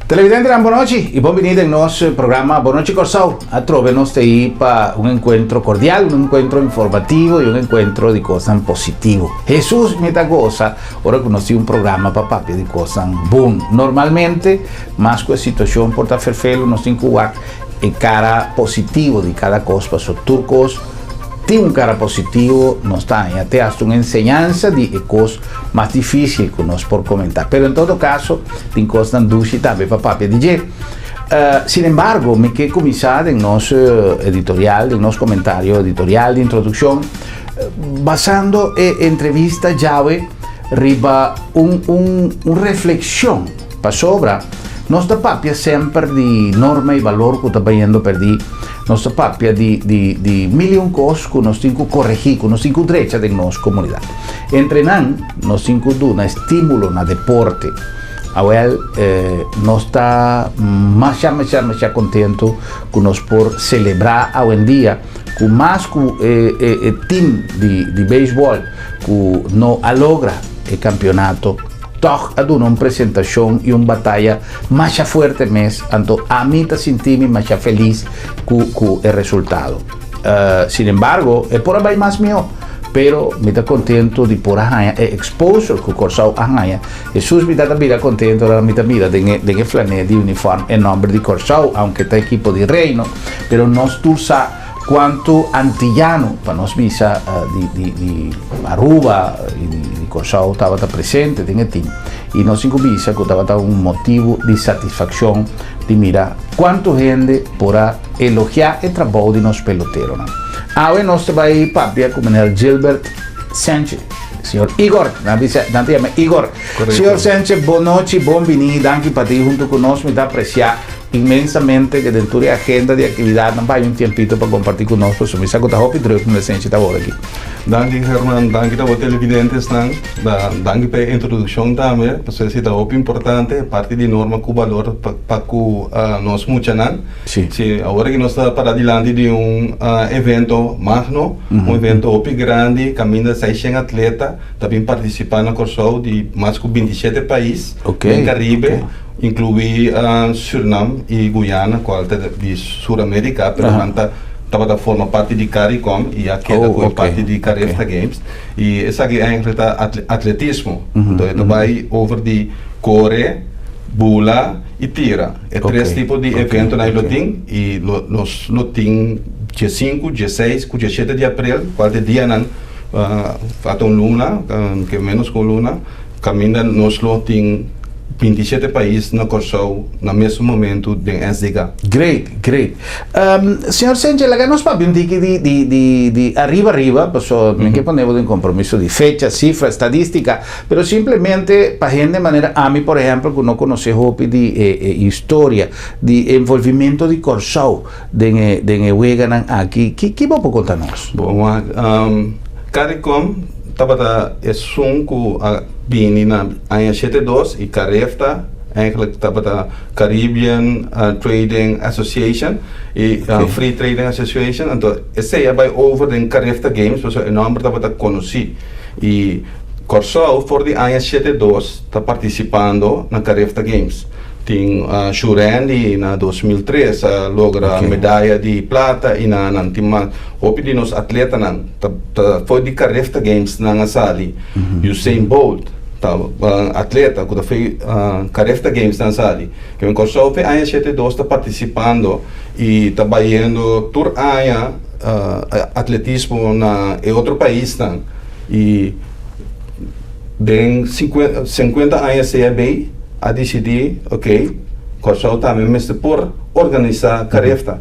Televidentenan, bon nochi i bon bini den nos programa Bon Nochi Kòrsou. Atrobe nos ta ei pa un enkuentro kordial, un enkuentro informativo i un enkuentro di kosnan positivo. Hesus mi ta gosa ora ku nos tin un programa pa papia di kosnan bon. Normalmente, mas ku e situashon por ta ferfelu, nos tin ku wak e kara positivo di kada kos, paso tur kos tin un kara positivo, nos ta haña te hasta un enseñansa di e kos mas difícil ku nos por komentá. Pero en todo kaso, tin kosnan dushi tambe pa papia di dje. Sin embargo, mi ke kuminsá den nos editorial, den nos komentario editorial di introdukshon, basando e entrevista djawe riba un un un reflekshon, pasobra nos ta papia semper di norma i balor ku ta bayendo pèrdí, nos ta papia di di di mil i un kos ku nos tin ku koregí, ku nos tin ku drecha den nos komunidat. Entre nan nos tin ku duna estímulo na deporte. Awèl, nos ta masha masha masha kontentu ku nos por selebrá awendia ku mas ku e e team di di beisbòl ku no a logra e kampeonato tòg a duna un presentashon i un bataya masha fuerte mes, anto ami ta sinti mi masha felis ku ku e resultado. Sin embargo e por a bai mas mihó, pero mi ta kontentu di por a haña e exposure ku Kòrsou a haña. Hesus mi ta ta bira kontentu ora mi ta mira den e den e flané di uniform e nòmber di Kòrsou, aunke ta ekipo di Reino, pero nos tur sa kuantu antiyano, pa nos bisa di di di Aruba i di di Kòrsou tabata presente den e tim. I nos tin ku bisa ku tabata un motibu di satisfakshon di mira kuantu hende por a elogiá e trabou di nos peloteronan. Awe nos ta bai papia ku meneer Gilbert Sanchez. Señor Igor, nan bisa, nan ta yama Igor. Correcto. Señor Sanchez, bon nochi, bon bini, danki pa ti hunto ku nos. Mi ta apresiá inmensamente ke den tur e agenda di aktividatnan pa hay un tiempito pa kompartí ku nos, pasobra mi sa ku ta hopi druk meneer Sanchez awor aki. Danki Herman, danki ta bo televidentesnan, da danki pa e introdukshon tambe, pasobra esei ta hopi importante, parti di norma ku balor pa pa ku nos muchanan. Sí. Sí, awor aki nos ta para dilanti di un evento magno, un evento hopi grandi kaminda seishen atleta ta bin partisipá na Kòrsou di mas ku 27 pais den Karibe, inkluí Sürnam i Guyana kual ta di Sur Amerika, pero nan ta tabata forma parti di Caricom i a keda ku e parti di Carifta Games. I esaki eigentlik ta atletismo, enton e ta bai over di kore, bula i tira. E tres tipo di eventonan lo tin i lo nos lo tin dje sinku, dje seis ku dje shete di aprel, kual ta e dianan falta un luna, ke ménos ku un luna, kaminda nos lo tin 27 pais na Kòrsou na mesun momentu den SDK. Great, great. Señor Senche, laga nos papia un tiki di di di di ariba ariba, paso mi ke pone bo den kompromiso di fecha, sifra, estadistika, Pero simplemente pa hende manera ami por ehempel ku no konosé hopi di e e historia di envolvimento di Kòrsou den e den e weganan aki, ki ki bo por konta nos? Bon wak, Caricom tabata esun ku a bini na aña shete dos i Carefta eigenlijk tabata Caribbean Trading Association i Free Trading Association, anto esei a bai over den Carefta Games pasobra e nòmber tabata konosí. I Kòrsou for di aña shete dos ta partisipando na Carifta Games. Tin Shurandy na 2003 a logra medaya di plata i na nan tin mas hopi di nos atletanan ta ta for di Carifta Games nan a sali. Usain Bolt ta atleta ku ta for Carifta Games nan a sali. Kende Kòrsou for aña shete dos ta partisipando i ta bayendo tur aña atletismo na e otro paisnan i den 50 aña CAB a disidí ok Kòrsou tambe mester por organisá Carifta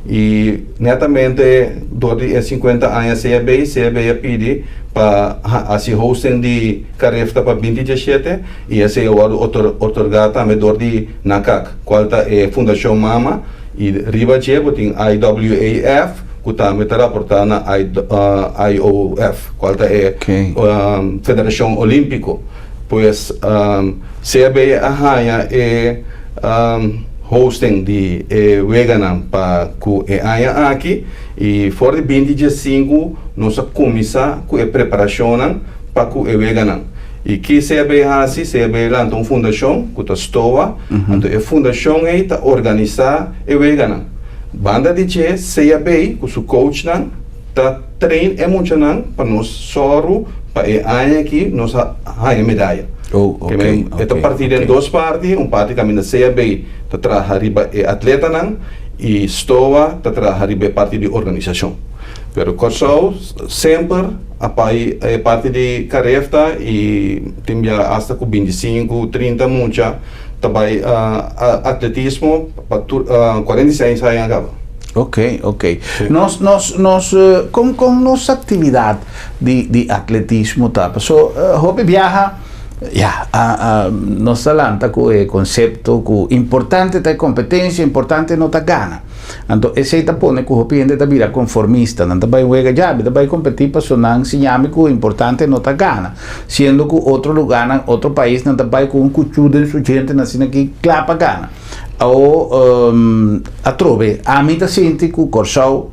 i netamente dor di e 50 aña CAB, CAB a pidi pa hasi hosting di Carifta pa 2017 i esei a wòrdu otorgá tambe dor di NACAC kual ta e fundashon mama. I riba dje bo tin IWAF ku tambe ta raportá na IOF, kual ta e Federashon Olímpiko. Pues CAB a haña e hosting di e weganan pa ku e aña aki i for di 20 diesinku nos a kuminsá ku e preparashonnan pa ku e weganan. I ki CAB a hasi? CAB a lanta un fundashon ku ta STOA, anto e fundashon ei ta organisá e weganan. Banda di dje, CAB ku su coachnan ta train e muchanan pa nos sòru pa e aña aki nos a haña medaya. Oh, ok, E ta ok, partí den ok. dos parti, un parti kaminda CAB ta traha riba e atletanan i STOA ta traha riba e parti di organisashon. Pero Kòrsou semper a pai e parti di Carefta i tin bia asta ku 25, 30 mucha ta bai atletismo pa tur 46 aña a kaba. Ok, ok. Nos, nos, nos, kon, kon nos aktividat di, di atletismo ta? Paso hopi biaha, ya, nos ta lanta ku e konsepto ku importante ta e kompetensia, importante no ta gana. Anto esei ta pone ku hopi hende ta bira konformista. Nan ta bai wega dja, mi ta bai kompetí paso nan siña mi ku importante no ta gana. Siendo ku otro lugarnan, otro paisnan ta bai ku un kuchú den su djente asina ki kla pa gana. Awo atrobe, ami ta sinti ku Kòrsou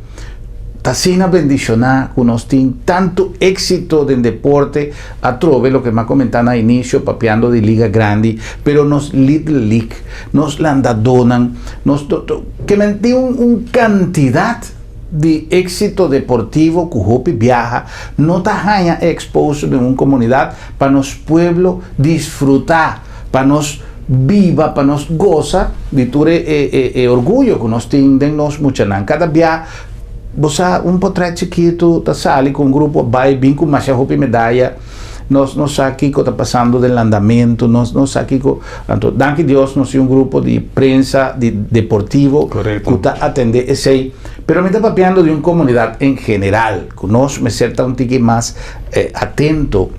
ta asina bendishoná ku nos tin tantu éksito den deporte, atrobe loke mi a komentá na inisio papiando di Liga Grandi, pero nos Little League, nos landadónan, nos ke men tin un kantidat di éksito deportivo ku hopi biaha no ta haña e exposure den un komunidat pa nos pueblo disfrutá. Pa nos biba, pa nos gosa di tur e e e orguyo ku nos tin den nos muchanan. Kada bia bo sa un potrèt chikitu ta sali ku un grupo a bai bin ku masha hopi medaya, nos no sa kiko ta pasando den landamentu, nos no sa kiko, anto danki Dios nos tin un grupo di prensa di deportivo ku ta atendé esei, pero mi ta papiando di un komunidat en general ku nos mester ta un tiki mas atento.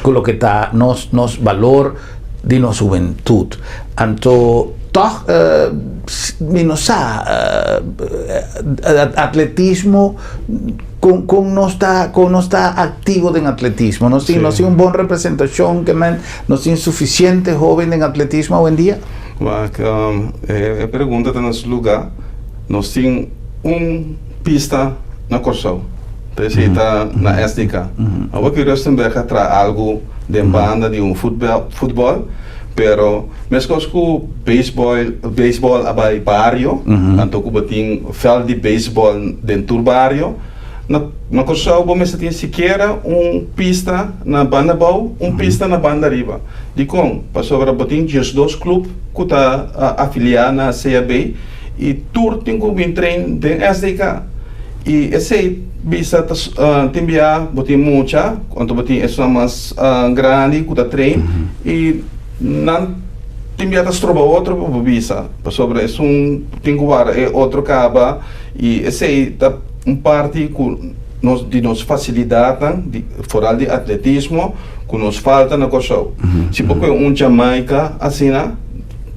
Ku loke ta nos nos balor di nos hubentud. Anto tòg mi no sa atletismo kon kon nos ta kon nos ta aktivo den atletismo. Nos tin nos tin un bon representashon ke men nos tin sufisiente hoben den atletismo awendia? Wak e pregunta ta na su lugá. Nos tin un pista na Kòrsou. Ta esei ta na SDK. Awor ki Rustenburg a traha algu den banda di un futbòl, pero meskos ku beisbòl beisbòl a bai bario, anto ku bo tin vèlt di beisbòl den tur bario, na na Kòrsou bo mester tin sikiera un pista na banda abou, un pista na banda ariba. Dikon? Pasobra bo tin 12 klup ku ta afiliá na CAB i tur tin ku bin train den SDK. I esei bisa ta tin bia bo tin mucha anto bo tin esunnan mas grandi ku ta train i nan tin bia ta stroba otro pa bo bisa pasobra esun tin ku wara e otro kaba i esei ta un parti ku nos di nos fasilidatnan di foral di atletismo ku nos falta na Kòrsou. Si bo kohe un Jamaica asina.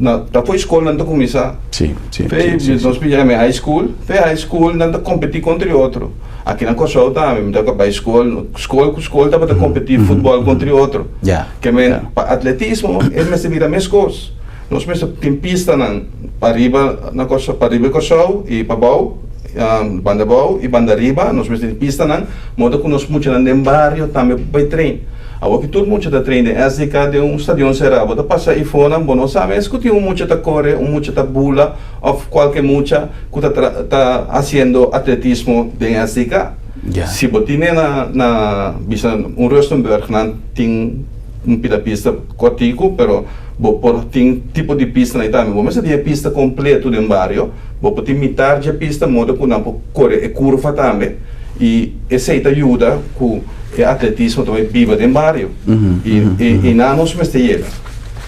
Na ta fo'i skol nan ta kuminsá. Sí, sí, Fe sí, sí, nos sí. pidi mi high school, fe high school nan ta kompetí kontra e otro. Aki na Kòrsou tambe mi ta bai skol, skol ku skol tabata kompetí futbòl kontra e otro. Ya, Ke men ya. pa atletismo e mester bira meskos. Nos mester tin pistanan pariba na Kòrsou, pariba e Kòrsou i pabou, banda abou i banda ariba nos mester tin pistanan modo ku nos muchanan den bario tambe por bai train. Awor ki tur mucha ta train den SDK den un stadion será, bo ta pasa eifonan, bo no sa mes ku tin un mucha ta kore, un mucha ta bula òf kualke mucha ku ta ta hasiendo atletismo den SDK. Si bo tine na na bisa un Rustenburg nan tin un pida pista kòrtiku pero bo por tin tipo di pistanan ei tambe. Bo mester tin e pista kompleto den bario, bo por tin mitar dje pista modo ku nan por kore e kurva tambe i esei ta yuda ku. E atletismo ta bai biba den bario i nan nos mester yega.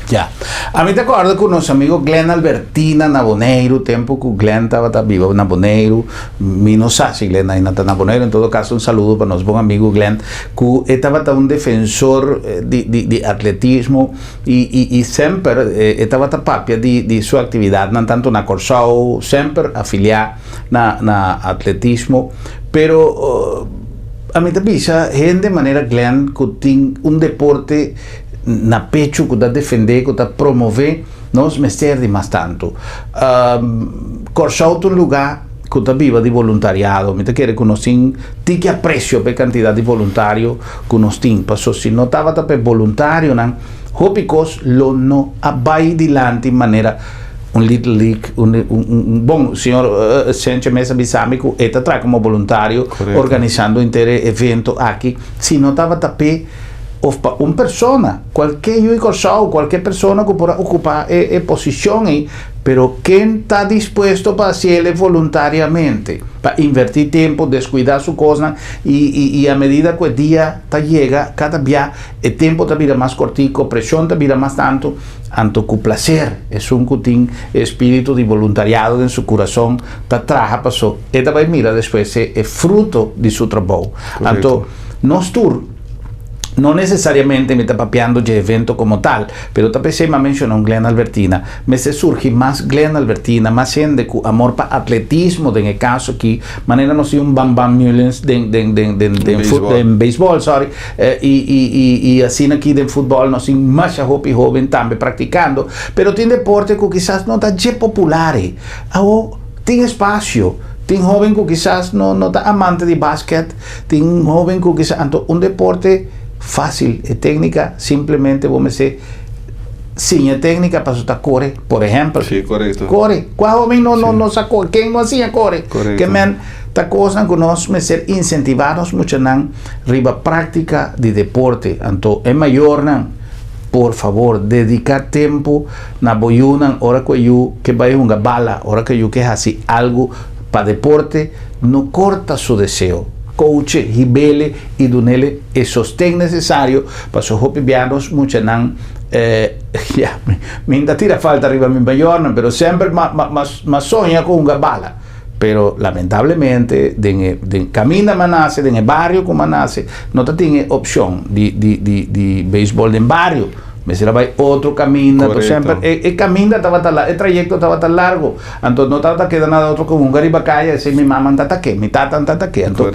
Ya. A mi ta kòrda ku nos amigo Glenn Albertina na Boneiru, tempu ku Glenn tabata biba na Boneiru, mi no sa si Glenn ainda ta na Boneiru, en todo kaso un saludo pa nos bon amigo Glenn, ku e tabata un defensor di di di atletismo i i i semper e tabata papia di di su aktividatnan tantu na Kòrsou, semper afiliá na na atletismo, pero. Ami ta bisa hende manera Glenn ku tin un deporte na pechu ku ta defendé, ku ta promové, nos mester di mas tantu. Kòrsou ta un lugá ku ta biba di voluntariado. Mi ta kere ku nos tin tiki apresio pa e kantidat di voluntario ku nos tin. Paso si no tabata pa e voluntarionan, hopi kos lo no a bai dilanti manera un Little League, un, un, un, bon, señor Senche mes a bisa mi ku e ta traha komo voluntario organisando henter e evento aki. Si no tabata p'e of pa un persona, kualke yu di Kòrsou, kualke persona ku por a okupá e posishon ei, pero ken ta dispuesto pa hasiel e voluntariamente, pa invertí tempu, deskuidá su kosnan i a medida ku e dia ta yega, kada bia e tempu ta bira mas kòrtiku, preshon ta bira mas tantu, anto ku plaser esun ku tin e espíritu di boluntariado den su kurason ta traha paso e ta bai mira despues e fruto di su trabou. Anto nos tur. No necesariamente mi ta papiando dje evento como tal, pero ta p'esei m'a menciona un Glenn Albertina. Mester surgi mas Glenn Albertina, mas hende cu amor pa atletismo den e caso aki, manera nos tin un Bam Bam Mullens den den den den den fut den beisbol, sorry, y y y y asina aki den futbol nos tin masha hopi hoben tambe practicando, pero tin deporte cu kisas no ta dje popular ei. Awo tin espacio, tin hoben cu kisas no no ta amante di basket, Tin un hoben ku kisa anto un deporte fásil e téknika simplemente bo mester siña téknika paso ta kore por ehèmpel. Sí, korekto. Kore. Kua hoben no no no sa kore? Ken no a siña kore? Korekto. Ke men ta kosnan ku nos mester insentivá nos muchanan riba práktika di deporte. Anto e mayornan por fabor dediká tempu na bo yunan ora ku e yu ke bai hunga bala, ora ku e yu ke hasi algu pa deporte. No corta su deseo. Coache, hibele y dunele e sosten necesario paso hopi bia nos muchanan ya mi no ta tira falta riba mi mayornan pero semper ma soña cu hunga bala pero lamentablemente den e den caminda mi a nace den e bario cu mi a nace no ta tin e opcion di di di beisbol den bario. Mester a bai otro caminda, anto semper e caminda tabata largo, e trayecto tabata largo, anto no tabata keda nada otro cu hunga riba caya, esey mi mama ntata ke, mi tata ntata ke, anto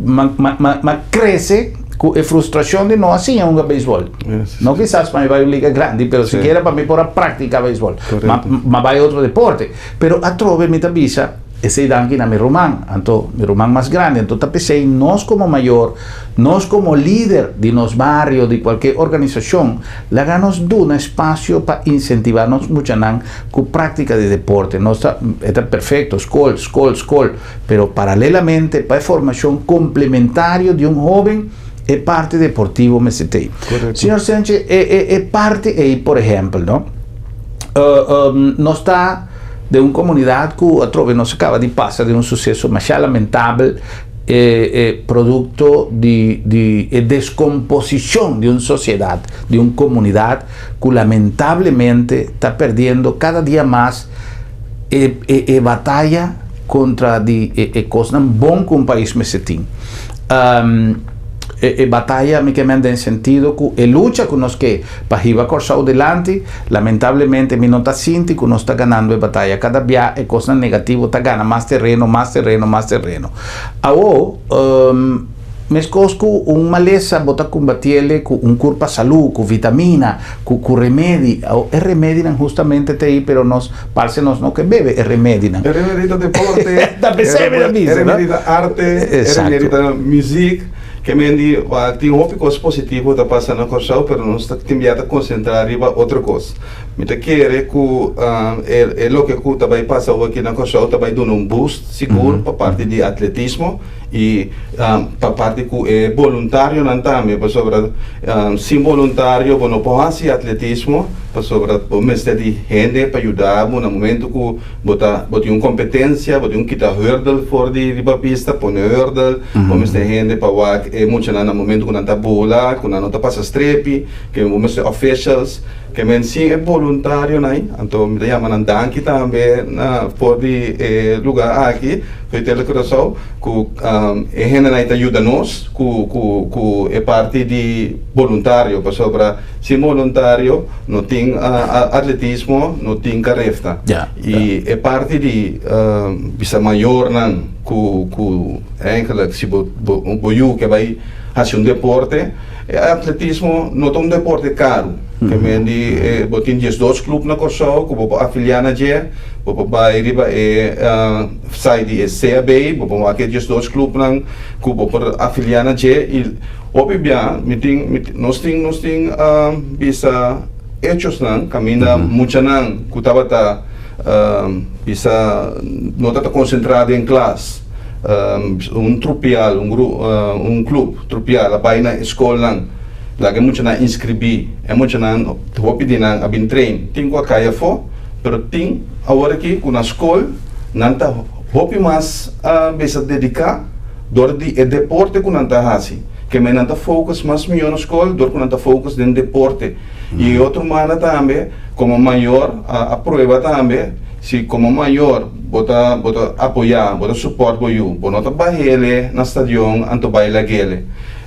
m'a crece cu e frustracion di no a siña hunga beisbol, no kisas pa mi bai un liga grandi, pero sikiera pa mi por a practica beisbol, m'a bai otro deporte, pero atrobe mi ta bisa. Esei danki na mi ruman, anto mi ruman mas grandi. Anto ta p'esei nos komo mayor, nos komo lider di nos bario, di kualke organisashon, laga nos duna espasio pa insentivá nos muchanan ku práktika di deporte. Nos ta, e ta perfekto, skol, skol, skol, pero paralelamente pa e formashon komplementario di un hóben, e parti deportivo mester t'ei. Señor Senche, e, e, e parti ei, por ehèmpel, no, nos ta. Den un comunidad cu atrobe nos a caba di pasa den un suceso masha lamentabel, e e producto di di e descomposicion di un sociedad, di un comunidad cu lamentablemente ta perdiendo cada dia mas e e e bataya contra di e e cosnan bon cu un pais mester tin. E bataya mi ke men den sentido ku e lucha ku nos ke pa hiba Kòrsou dilanti, lamentablemente mi no ta sinti ku nos ta ganando e bataya. Kada bia e kosnan negativo ta gana mas tereno, mas tereno, mas tereno. Awo, meskos ku un malesa bo ta kumbatiele ku un kurpa salú, ku vitamina, ku ku remedi. Awo e remedinan justamente ta ei pero nos parse nos no ke bebe e remedinan. E remedi ta deporte, Ta pesei mi ta bisa, e remedi ta arte, e remedi ta muziek. Ke men di wak tin hopi kos positivo ta pasa na Kòrsou pero nos ta tin bia ta konsentrá riba otro kos. Mi ta kere ku e loke ku ta bai pasa awor aki na Kòrsou ta bai duna un boost sigur pa parti di atletismo i pa parti ku e boluntarionan tambe pasobra sin boluntario bo no por hasi atletismo pasobra bo mester di hende pa yuda bo na momento ku Bo ta bo tin un kompetensia, bo tin un kita hurdle for di riba pista, pone hurdle, bo mester hende pa wak e muchanan na momento ku nan ta bula, ku nan no ta pasa strepi, ke bo mester officials, ke men sin e boluntarionan ei, anto mi ta yama nan danki tambe na for di e lugar aki, for di Tele Curaçao, ku e hendenan ei ta yuda nos ku ku ku e parti di boluntario, pasobra sin boluntario no tin atletismo, no tin karefta. I e parti di bisa mayornan ku ku eigenlijk si bo bo yu ke bai hasi un deporte. E atletismo no ta un deporte karu. Ke men di bo tin 12 klup na Kòrsou ku bo por afiliá na dje, bo por bai riba e site di e CAB, bo por wak e 12 klupnan ku bo por afiliá na dje i hopi bia mi tin nos tin nos tin bisa echosnan kaminda muchanan ku tabata bisa no tabata konsentrá den klas, un trupial un gru un klup trupial a bai na e skolnan laga e muchanan inskribí, e muchanan hopi di nan a bin train, tin ku a kai afó pero tin awor aki ku na skol nan ta hopi mas bisa dediká dor di e deporte ku nan ta hasi, ke men nan ta focus mas mihó na skol dor ku nan ta focus den deporte. I e otro manda tambe komo mayor a prueba tambe si komo mayor bo ta bo ta apoyá bo ta support bo yu bo no ta bahele na stadion anto bai lagele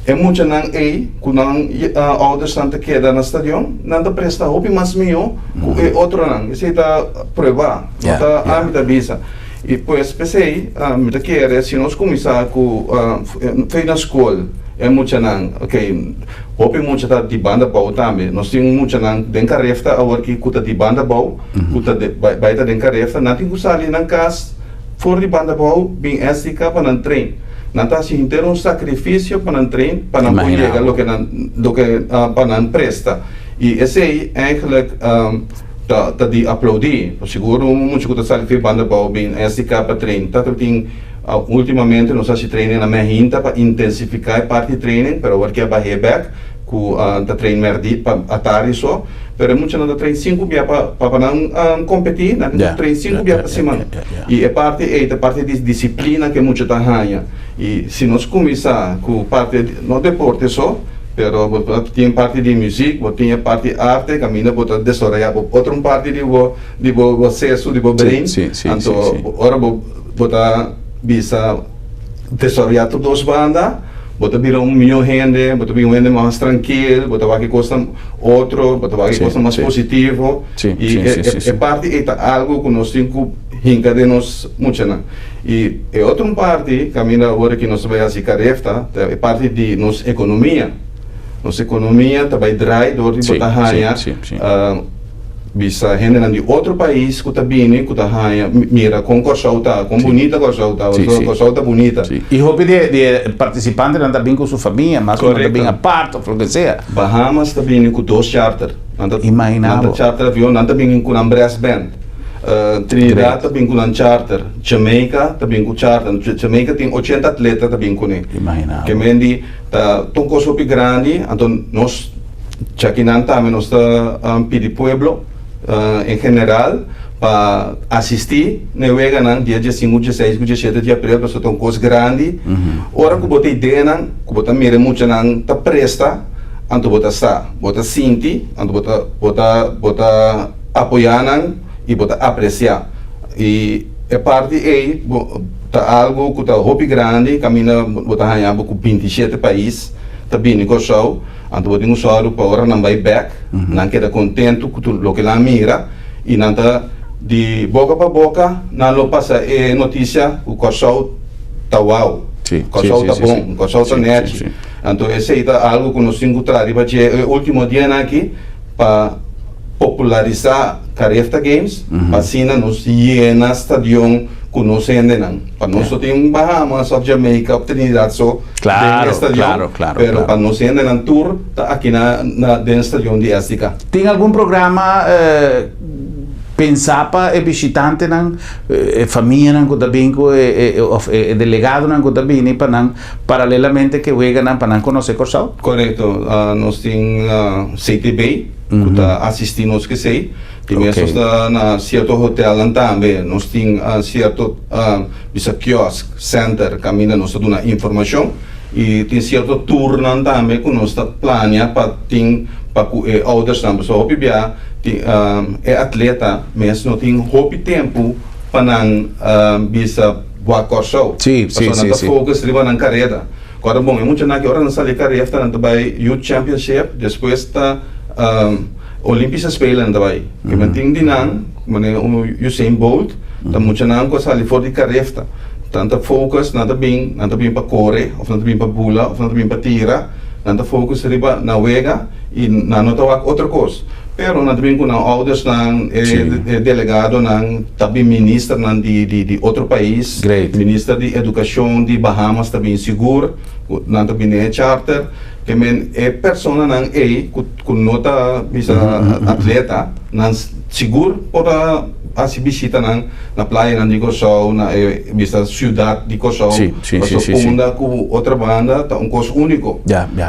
e muchanan ei ku nan oudersnan ta keda na stadion nan ta presta hopi mas mihó ku e otronan esei ta prueba no ta ami ta bisa i pues p'esei mi ta kere si nos kuminsá ku fe na skol e muchanan okay. Hopi mucha ta di banda bou tambe. Nos tin muchanan den Carefta awor ki ku ta di banda bou, ku ta bai ta den Carefta. Nan tin ku sali nan kas for di banda bou bin SDK pa nan train. Nan ta hasi henter un sakrifisio pa nan train pa nan por yega loke nan loke pa nan presta. I esei eigenlijk ta ta di aplaudí. Sigur un mucha ku ta sali for di banda bou bin SDK pa train ta tin. Ultimamente nos a haci training na Mehinta pa intensifica e parti training, pero awor ke a bah'é bek cu ta train merdi pa atardi so. Pero e muchanan ta train sinku bia pa pa nan competi, nan tin cu train sinku bia pa siman. Y e parti ey ta parti di disciplina cu e mucha ta haña. Y si nos cuminsa cu parti, no deporte so, pero bo tin parti di muziek, bo tin e parti arte caminda bo ta desaroya bo otro un parti di bo di bo seso, di bo brain. Anto ora bo. Bo ta bisa desaroyá tur dos banda, bo ta bira un mihó hende, bo ta bira un hende mas trankil, bo ta wak e kosnan otro, bo ta wak e kosnan mas positivo. I e parti ei ta algu ku nos tin ku hinka den nos muchanan. I e otro un parti kaminda awor aki nos ta bai hasi Carefta ta e parti di nos ekonomia. Nos ekonomia ta bai drai dor di bo ta haña Bisa hendenan di otro pais ku ta bini ku ta haña mira kon Kòrsou ta, kon bunita Kòrsou ta, pasobra Kòrsou ta bunita. I hopi di e partisipantenan ta bin ku su famia, mas ku nan ta bin apart òf loke sea. Bahamas ta bini ku dos charter. Nan ta Imagina nan ta bo. charter avion, nan ta bin ku nan brass band. Trinidad ta bin ku nan charter, Jamaica ta bin ku charter. Jamaica tin 80 atleta ta bin kuné. Imagina bo. Ke men di ta un kos hopi grandi, anto nos. Djakinan tambe nos ta pidi pueblo en general pa asistí na e weganan dia diesinku, dieseis ku diesshete di aprel pasobra ta un kos grandi. Ora ku bo ta ideanan ku bo ta mira e muchanan ta presta anto bo ta sa, bo ta sinti, anto bo ta bo ta bo ta apoyá nan i bo ta apresiá. I e parti ei bo ta algu ku ta hopi grandi kaminda bo ta haña bo ku 27 pais ta bini Kòrsou. Anto bo tin un sòru pa ora nan bai bèk, nan keda kontentu ku tur loke nan a mira i nan ta di boka pa boka nan lo pasa e notisia ku Kòrsou ta wou, Kòrsou ta bon, Kòrsou ta nèchi. Anto esei ta algu ku nos tin ku traha riba dje e último dianan aki pa popularisá Carifta Games pa asina nos yena stadion ku nos hendenan. Pa nos no tin Bahamas òf Jamaica òf Trinidad so. Claro, den e stadion, claro, claro, pero claro. pa nos hendenan tur ta aki na, na den stadion di SDK. Tin algun programa eh, pensá pa e bishitantenan, e famianan ku ta bin ku e, e, of e, e delegadonan ku ta bini pa nan paralelamente ke weganan pa nan konosé Kòrsou? Korekto, ah, nos tin ah, CTB ku ta asistí nos ku esei. Di mes nos ta na sierto hotelnan tambe, nos tin ah, sierto ah, Bisa kiosk, center, kaminda nos ta duna informashon i tin sierto tournan tambe ku nos ta plania pa tin pa ku e oudersnan. Pasobra hopi bia tin e atleta mes no tin hopi tempu pa nan bisa wak Kòrsou. Pasobra nan ta focus riba nan kareda. Kòrda bon, e muchanan aki ora nan sali Carefta nan ta bai Youth Championship, despues ta Olympische Spelen nan ta bai. Kimen tin di nan, manera un Usain Bolt, ta muchanan ku a sali for di Carefta. Nan ta focus, nan ta bin, nan ta bin pa kore, òf nan ta bin pa bula, òf nan ta bin pa tira. Nan ta focus riba nan wega y nan no ta wak otro cos. Pero nan ta bin cu nan oudersnan, e delegadonan, ta bin ministernan di di otro pais, minister di educacion di Bahamas ta bin sigur, cu nan ta bin den e charter. Ke men e personanan ey cu cu no ta bisa atleta, nan sigur por a haci bishitanan na playanan di Kòrsou, na e bisa siudat di Kòrsou, pasobra unda ku otra banda ta un kos úniko.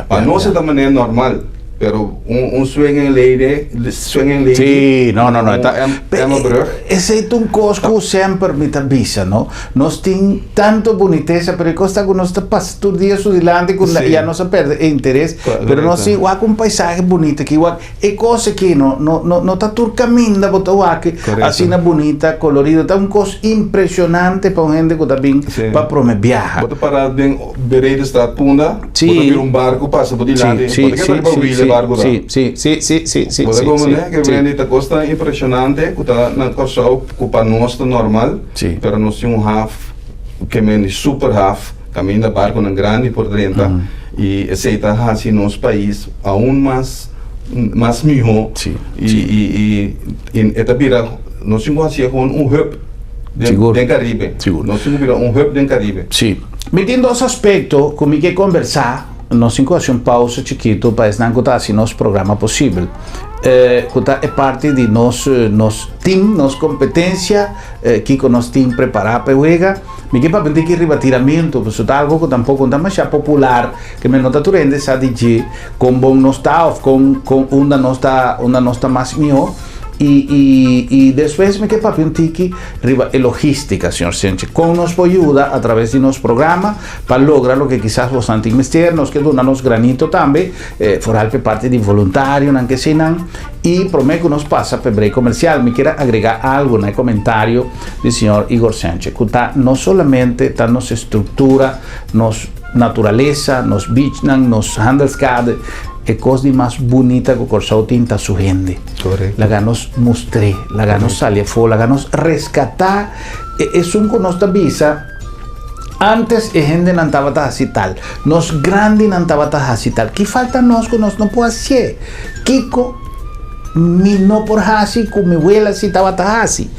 Pa nos e ta manera normal, pero un swinging lady, swinging lady, Sí, no, no, no, un ta, Emmabrug. Esei ta un kos ku semper mi ta bisa, no? Nos tin tanto bunitesa, pero e kos ta ku nos ta pasa tur dia su dilanti ku ya nos a pèrdè e interes, pero nos tin wak un paisahe bunita aki, wak E kos aki no no no no ta tur kaminda bo ta wak asina bunita, kolorido. Ta un kos impreshonante pa un hende ku ta bin pa prome biaha. Bo ta para den Beredestraat Punda, bo ta mira un barku pasa bo dilanti, bo ta keda riba wheel e barku ta. Bo ta komprende ke Wendy ta kos tan impreshonante ku ta na Kòrsou ku pa nos ta normal, pero nos tin un haf ke men super haf kaminda barkunan grandi por drenta i esei ta hasi nos pais aun mas mas mihó i i i e ta bira nos tin ku hasié kon un hub den den Karibe nos tin ku bira un hub den Karibe. Sí. Mi tin dos aspekto ku mi ke kombersá, nos tin ku hasi un pausa chikitu pa esnan ku ta hasi nos programa posibel, ku ta e parti di nos nos tim, nos kompetensia, kiko nos tin prepará pa e wega. Mi ke papia un tiki riba tiramentu, pasobra ta algu ku tampoko no ta masha popular. Ke men no ta tur hende sa di dje kon bon nos ta of kon kon unda nos ta unda nos ta mas mihó. I i i despues mi ke papia un tiki riba e logística, señor Senche. Kon nos por yuda a traves di nos programa pa logra loke kisas bosnan tin mester. Nos ke duna nos granito tambe, foral p'e parti di voluntarionan ke eseinan. I promé ku nos pasa p'e break komersial mi kier a agrega algu na e komentario di señor Igor Senche ku ta no solamente ta nos estruktura, nos. Naturalesa, nos beachnan, nos handelskade, e kos di mas bunita ku Kòrsou tin ta su hende. Laga nos mustr'é, laga nos sali afó, laga nos reskatá e esun ku nos ta bisa, Ántes e hendenan tabata hasi tal, nos grandinan tabata hasi tal, ki falta nos ku nos no por hasié? Kiko mi no por hasi ku mi wela si tabata hasi?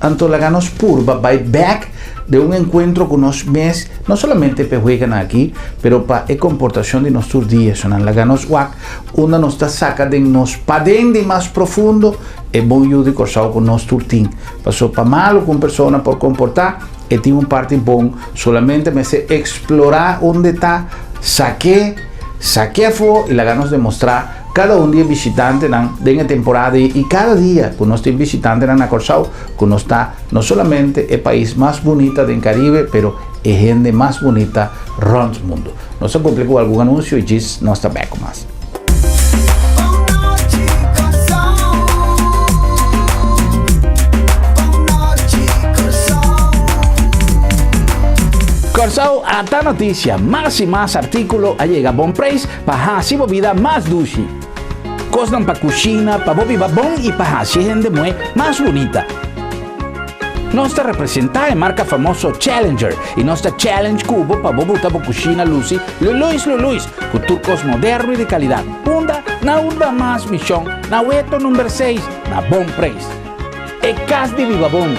Anto laga nos purba bai bèk den un enkuentro ku nos mes, no solamente pa e hueganan aki, pero pa e komportashon di nos tur dia. Esnan laga nos wak unda nos ta saka den nos paden di mas profundo e bon yu di Kòrsou ku nos tur tin. Pasobra pa malu ku un persona por komportá, e tin un parti bon. Solamente mester eksplorá unda e ta, sak'é, sak'é afó i laga nos demostrá Kada un di e bishitantenan den e temporada ei i kada dia ku nos tin bishitantenan na Kòrsou, ku nos ta no solamente e pais mas bunita den Karibe, pero e hende mas bunita rònt mundu. Nos a kumpli ku algun anunsio i djis nos ta bèk ku mas. Kòrsou ata notisia, mas i mas artíkulo a yega bon preis Pa hasi bo bida mas dushi. Kosnan pa kushina, pa bo biba bon i pa hasi e hende muhé mas bunita. Nos ta representá e marka famoso Challenger i nos ta challenge ku bo pa bo buta bo kushina lusi luluis luluis ku tur kos moderno i di kalidat. Unda? Na Urban Mas Mishon, na Weto number seis, na bon preis. E kas di biba bon.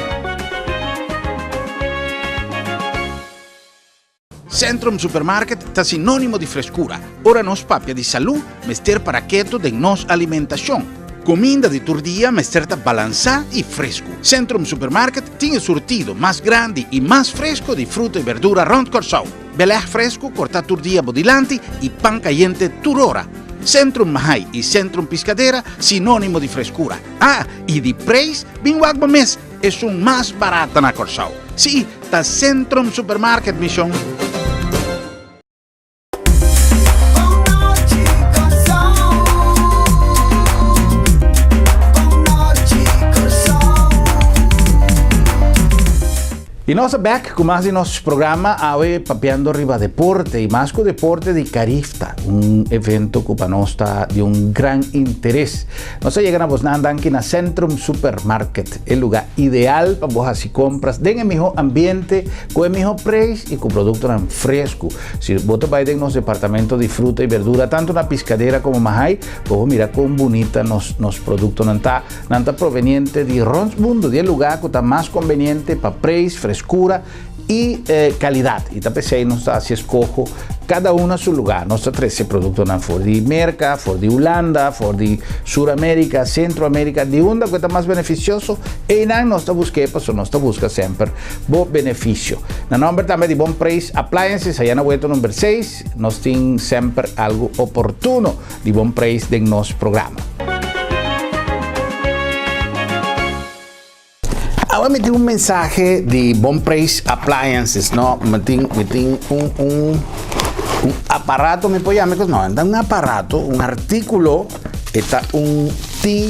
Centrum Supermarket ta sinónimo di freskura. Ora nos papia di salú, mester para ketu den nos alimentashon. Kuminda di tur dia mester ta balansá i fresku. Centrum Supermarket tin e surtido mas grandi i mas fresku di fruta i berdura rònt Kòrsou. Belèg fresku kortá tur dia bo dilanti i pan kayente tur ora. Centrum Mahai i Centrum Piscadera sinónimo di freskura. Ah, i di preis bin wak bo mes! Esun mas barata na Kòrsou. Sí, ta Centrum Supermarket, mi shon. I nos ta bek ku mas di nos programa awe papiando riba deporte i mas ku deporte di Carifta, un evento ku pa nos ta di un gran interes. Nos a yega na bosnan danki na Centrum Supermarket, e luga ideal pa bo hasi kompras den e miho ambiente, ku e miho preis i ku produktonan fresku. Si bo ta bai den nos departamento di fruta i berdura tantu na Piscadera komo Mahai, bo por mira kon bunita nos nos produktonan ta. Nan ta proveniente di rond mundo, di e lugá ku ta mas konveniente pa preis, freskura i kalidat. I ta p'esei nos ta hasi eskoho kada un na su lugá. Nos ta trese produktonan for di Merka, for di Hulanda, for di Sur Amerika, Sentro Amerika, di unda ku e ta mas benefisioso, einan nos ta busk'é pasobra nos ta buska semper bo benefisio. Na nòmber tambe di Bon Preis Appliances, aya na Weto number seis, nos tin semper algu oportuno. Di bon preis den nos programa. Awe mi tin un mensahe di Bon Preis Appliances, no? Mi tin, mi tin un, un, un aparato, mi por yama e no, un aparato, un artículo, e ta un tea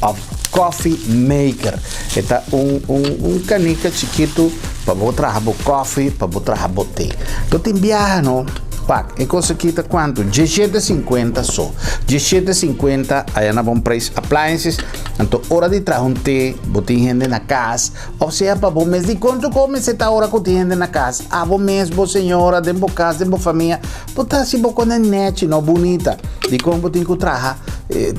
of coffee maker. E ta un, un, un canica chiquito pa bo traha bo koffie, pa bo traha bo te. To tin biaha, no? Pak, e kos aki ta kuantu? Diesshete sinkuenta so. Diesshete sinkuenta aya na Bon Preis Appliances. Anto ora di traha un te, bo tin hende na kas, òf sea pa bo mes. Dikon tu kome se ta ora ku tin hende na kas? Abo mes, bo señora, den bo kas, den bo famia, bo ta hasi bo kos nèchi, no bunita. Dikon bo tin ku traha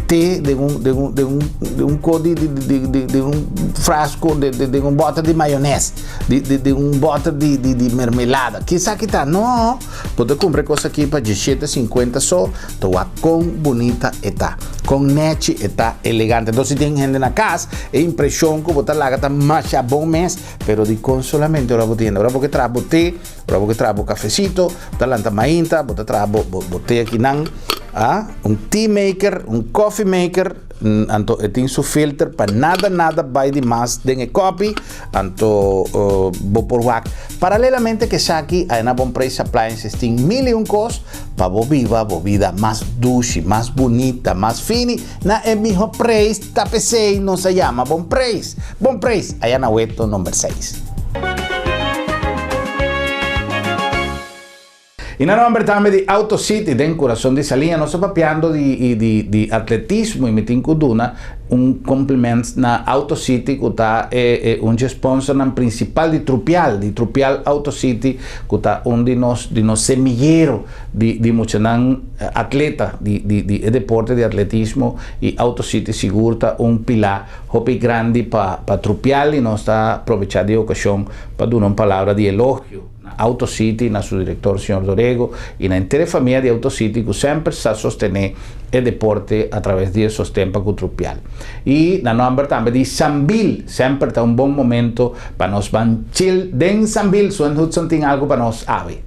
te den un, den un, den un, den un kos di, di, di, di, den un frasko, den, den un bòter di mayonès? Di di di un boter di di di mermelada. Kisa ki ta? No! Bo ta kumpra e kos aki pa diesshete sinkuenta so, ta wak kon bunita e ta. Kon nechi e ta, elegante. Enton si tin hende na kas, e impreshon ku bo ta laga ta masha bon mes, pero dikon solamente ora bo tin hende? Ora bo ke traha bo te, ora bo ke traha bo kafesito, bo ta lanta mainta, bo ta traha bo bo bo te akinan, ah, un tea maker, un coffee maker. Anto e tin su filter pa nada nada bai di mas den e kopi, anto bo por wak. Paralelamente ku esaki a na Bon Preis Appliances tin mil i un kos pa bo biba bo bida mas dushi, mas bunita, mas fini na e miho preis, ta p'esei nos a yama Bon Preis. Bon Preis, aya na Weto nomber seis. I na nomber tambe di Auto City den kurason di Saliña nos ta papiando di di di atletismo i mi tin ku duna un compliment na Auto City ku ta e e un dje sponsornan principal di Trupial, di Trupial Auto City ku ta un di nos di nos semillero di di muchanan atleta di di di e deporte di atletismo i Auto City sigur ta un pila hopi grandi pa pa Trupial i nos ta probecha di e okashon pa duna un palabra di elogio. Na Auto City, na su director señor Dorego y na henter e famia di Auto City cu semper sa sostene e deporte a traves di e sosten pa cu Trupial. Y na nomber tambe di Sambil, semper ta un bon momento pa nos ban chill den Sambil. Suen Hudson tin algo pa nos awe.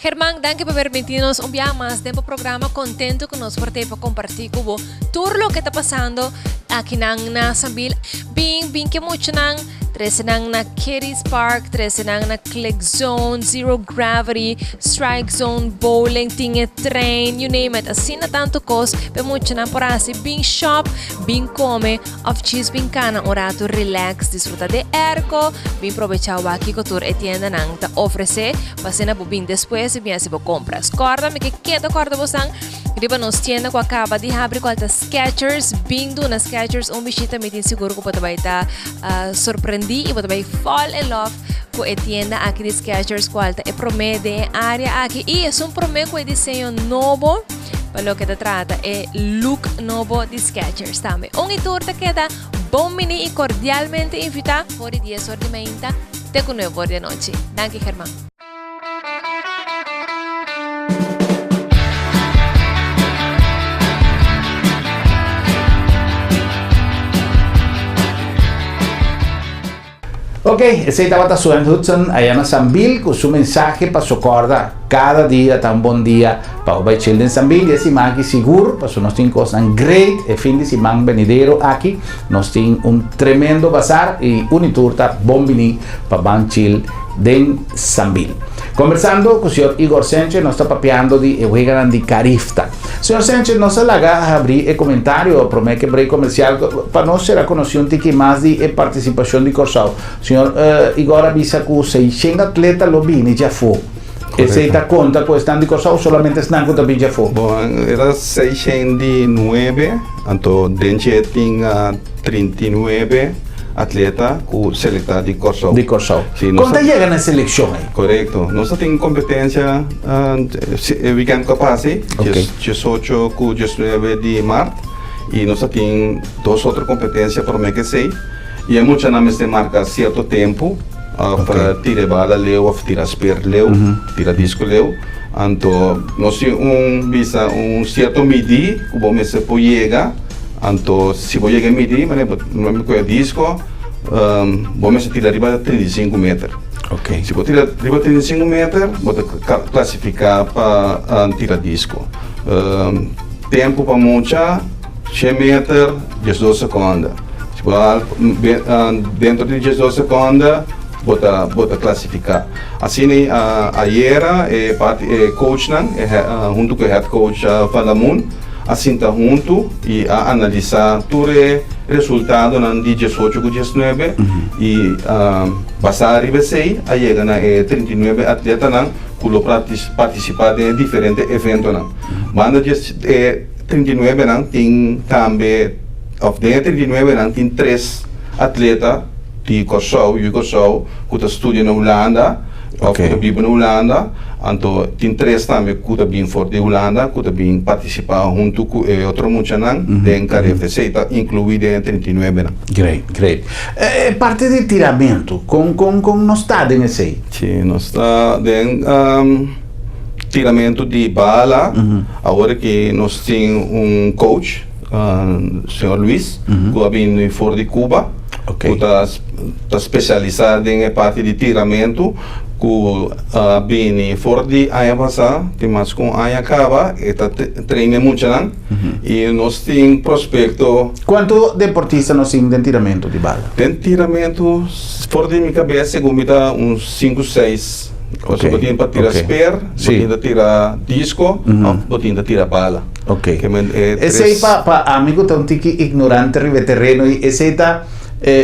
German, danki pa permití nos un biaha mas den bo programa. Contento cu nos por t'ei pa compartí cu bo tur loke ta pasando akinan na Sambil. Bin, bin ke muchanan, trece nan na Kiddies Park, trece nan na Click Zone, Zero Gravity, Strike Zone, Bowling, tin e trein, you name it. Asina tanto cos p'e muchanan por haci. Bin shop, bin come. Of djis bin cana un rato relax, disfruta de airco, bin probecha wak kico tur e tiendanan ta ofrece pa asina bo bin despues y bin haci bo compras. Corda, mi ke keda corda bosan riba nos tienda cu a caba di habri cual ta Skechers. Bin duna Skechers un bishita, mi tin sigur cu bo ta bay ta sorprendi y bo ta bay fall in love cu e tienda aki di Skechers cual ta e prome den e area aki y esun prome cu e diseño nobo. Pa loke ta trata e look nobo di Skechers tambe. Un y tur ta keda bon bini y cordialmente invita for di dies or di mainta te cu nuebe or di anochi. Danki German. Ok, esei tabata Suen Hudson aya na Sambil ku su mensahe pa sokorda kada dia ta un bon dia pa bo bai chill den Sambil i e siman aki sigur pasobra nos tin kosnan great e fin di siman benidero aki nos tin un tremendo basar i uni tur ta bon bini pa ban chill den Sambil. Kombersando ku señor Igor Sanchez nos ta papiando di e weganan di Carifta. Señor Sanchez, nos a laga habrí e komentario promé ku e break komersial pa nos sera konosí un tiki mas di e partisipashon di Kòrsou. Señor Igor a bisa ku seishen atleta lo bini djafó. Esei ta konta ku esnan di Kòrsou o solamente esnan ku ta bin djafó? Bon, e ta seishen di nuebe, anto den dje tin 39 atleta ku selektá di Kòrsou. Di Kòrsou. Sí, nos Kon ta yega na e selekshon ei? Korekto. Nos ta tin kompetensia e wikènt ku a pasa ei, 18 ku 19 di mart, i nos ta tin dos otro kompetensia promé ku esei. I e muchanan mester marka sierto tempu òf tira e bala leu òf tira sper leu, tira disko leu. Anto nos tin un bisa un sierto midí ku bo mester por yega. Anto si bo yega e midí manera bo ku e disko bo mester tira riba 35 meter. Si bo tira riba 35 meter bo ta klasifiká pa tira disko. Tempu pa mucha. Shen meter, 12 sekonde. Si bo a dentro di 12 sekonde, bo ta bo ta klasifiká. Asina ayera e parti e coachnan e huntu ku e head coach Van der Moen a sinta huntu i a analisá tur e resultadonan di 18 ku 19 i basá riba esei a yega na e 39 atletanan ku lo partisipá den e diferente eventonan. Banda di e 39 nan tin tambe of den e 39 nan tin tres atleta di Kòrsou, yu Kòrsou ku ta studia na Hulanda of ku ta biba na Hulanda, anto tin tres tambe ku ta bin for di Hulanda ku ta bin partisipá huntu ku e otro muchanan den Carifta. Esei ta inkluí den e 39 nan. Great, great. E parti di tiramentu, kon kon kon nos ta den esei? Si, nos ta den. Tiramentu di bala, awor ki nos tin un coach, señor Luis, ku a bini for di Cuba, ku ta spesialisá den e parti di tiramentu, ku a bini for di aña pasá, tin mas ku un aña kaba, e ta train e muchanan i nos tin prospekto. Kuantu deportista nos tin den tiramentu di bala? Den tiramentu, for di mi kabes, segun mi ta un sinku, seis. Pasobra bo tin pa tira spear, bo tin ta tira disco, of bo tin ta tira bala. Ok. Esei pa pa ami ku ta un tiki ignorante riba e tereno ei, esei ta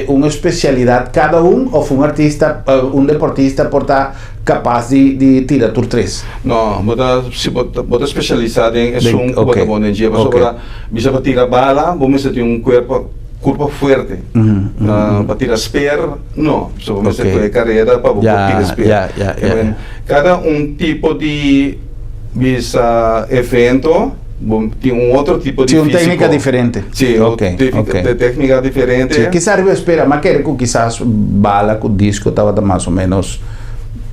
un especialidad kada un of un artista, un deportista por ta kapas di di tira tur tres? No, bo ta si bo ta bo ta specialisa den esun ku bo ta bon den dje, pasobra bisa pa tira bala bo mester tin un kuerpo Kurpa fuerte. Pa tira spear, no. So bo mester kohe karera pa bo por tira spear. Kada un tipo di bisa evento, bo tin un otro tipo di fisico. Sí, un técnica diferente. Sí, un técnica diferente. Sí, kisas riba spear, m'a kere ku kisas bala ku disco tabata mas o menos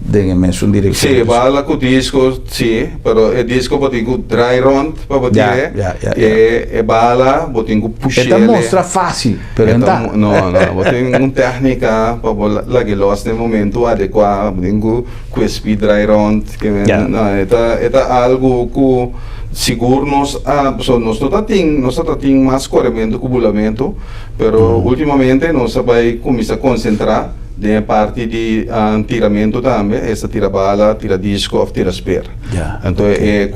den e mesun direkshon. Sí, bala ku disco, sí, pero e disco bo tin ku draai rond pa bo tir'é. E e bala bo tin ku push'é. E ta mostra fásil, pero e no ta. No, no, bo tin un téknika pa bo lag'é lòs den momentu adekuá, bo tin ku ku e speed draai rond, ke men, no, e ta e ta algu ku sigur nos a, pasobra nos no ta tin, nos ta tin mas korementu ku bulamentu, pero últimamente nos a bai kuminsá konsentrá Den e parti di tiramentu tambe, esta tira bala, tira disco of tira spear. Anto e